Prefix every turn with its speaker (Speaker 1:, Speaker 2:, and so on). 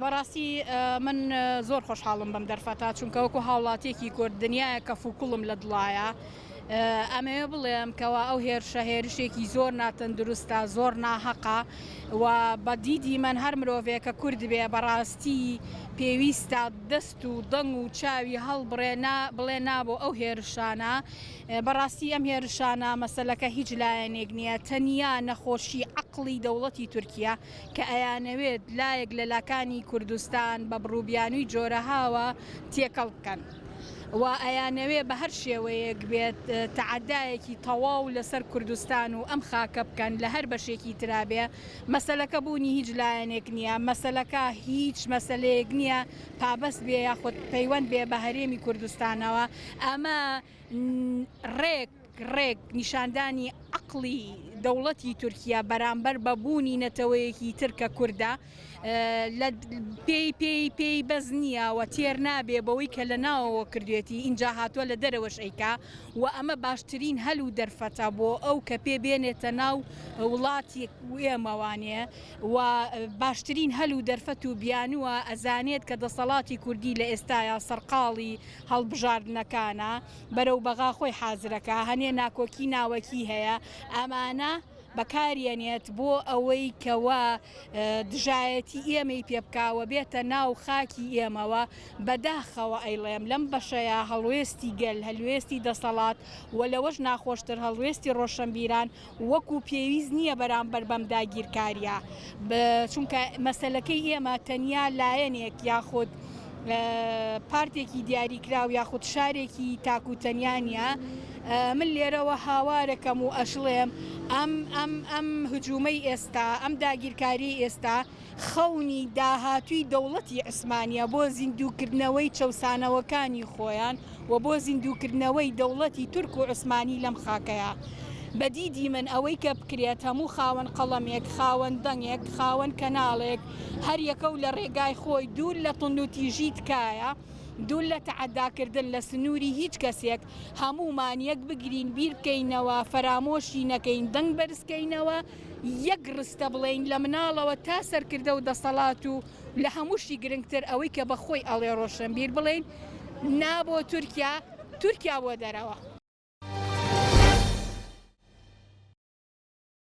Speaker 1: بەڕاستی من زۆر خۆشحاڵم بەم دەرفەتە چونکە وەکو هاوڵاتیەکی کورد دنیایە کەف و کوڵم لە دڵایە ئەمەوێ بڵێم کەوا ئەو هێرشە هێرشێکی زۆر ناتەندروستە زۆر ناهەقە و بە دیدی من هەر مرۆڤێک کە کورد بێ بەڕاستی پێویستە دەست و دەنگ و چاوی هەڵبڕێ نا بڵێ نا بۆ ئەو هێرشانە بەڕاستی ئەم هێرشانە مەسەلەکە هیچ لایەنێک نییە تەنیا نەخۆشی عەقڵی دەوڵەتی تورکیە کە ئەیانەوێت لایەک لە لاکانی کوردستان بە بڕوبیانوی جۆرەهاوە تێکەڵ بکەن و ئەیانەوێ بە هەر شێوەیەک بێت تەعەدایەکی تەواو لەسەر کوردستان و ئەم خاکە بکەن لە هەر بەشێکی ترا بێ مەسەلەکە بوونی هیچ لایەنێک نییە مەسەلەکە هیچ مەسەلەیەک نییە پابەست بێ یاخود پەیوەند بێ بە هەرێمی کوردستانەوە ئەمە ڕێک ڕێک نیشاندانی عەقڵی دەوڵەتی تورکیە بەرامبەر بە بوونی نەتەوەیەکی تر کە کوردە لە پێی پێی پێی بەس نییە و تێر نابێ بەوەی کە لە ناوەوە کردوێتی ئینجا هاتووە لە دەرەوەش ئەیکا و ئەمە باشترین هەل و دەرفەتە بۆ ئەو کە پێ بێنێتە ناو وڵاتی ئێمەوانێ و باشترین هەل و دەرفەت و بیانووە ئەزانێت کە دەسەڵاتی کوردی لە ئێستایا سەرقاڵی هەڵبژاردنەکانە بەرەو بەغا خۆی حازرەکا هەنێ ناکۆکی ناوەکی هەیە ئەمانە بەکاریەنێت بۆ ئەوەی کەوا دژایەتی ئێمەی پێ بکا و بێتە ناو خاکی ئێمەوە بەداخەوە ئەیڵێم لەم بەشەیا هەڵوێستی گەل هەلوێستی دەسەڵات و لەوەش ناخۆشتر هەڵوێستی ڕۆشەنبیران وەکو پێویست نییە بەرامبەر بەم داگیرکاریە چونکە مەسەلەکەی ئێمە تەنیا لایەنێک یاخود پارتێکی دیاریکراو یاخود شارێکی تاک و تەنیا نییە من لێرەوە هاوارەکەم و ئەشڵێم ئەم ئەم ئەم هجوومەی ئێستا ئەم داگیرکاری ئێستا خەونی داهاتووی دەوڵەتی عوسمانییە بۆ زیندووکردنەوەی چەوسانەوەکانی خۆیان و بۆ زیندووکردنەوەی دەوڵەتی تورک و عوسمانی لەم خاکەیا. بە دیدی من ئەوەی کە بکرێت هەموو خاوەن قەڵەمێک، خاوەن دەنگێک، خاوەن کەناڵێک، هەر یەکە و لە ڕێگای خۆی دوور لە توندوتیژی تکایە، دوور لە تەعەداکردن لە سنووری هیچ کەسێک، هەموومان یەک بگرین، بیر بکەینەوە، فەرامۆشی نەکەین، دەنگ بەرز کەینەوە، یەک ڕستە بڵێین لە مناڵەوە تا سەرکردە و دەسەڵات و لە هەمووشی گرنگتر ئەوەی کە بە خۆی ئەڵێ ڕۆشنبیر بڵێین نا بۆ تورکیا، تورکیا بۆ دەرەوە.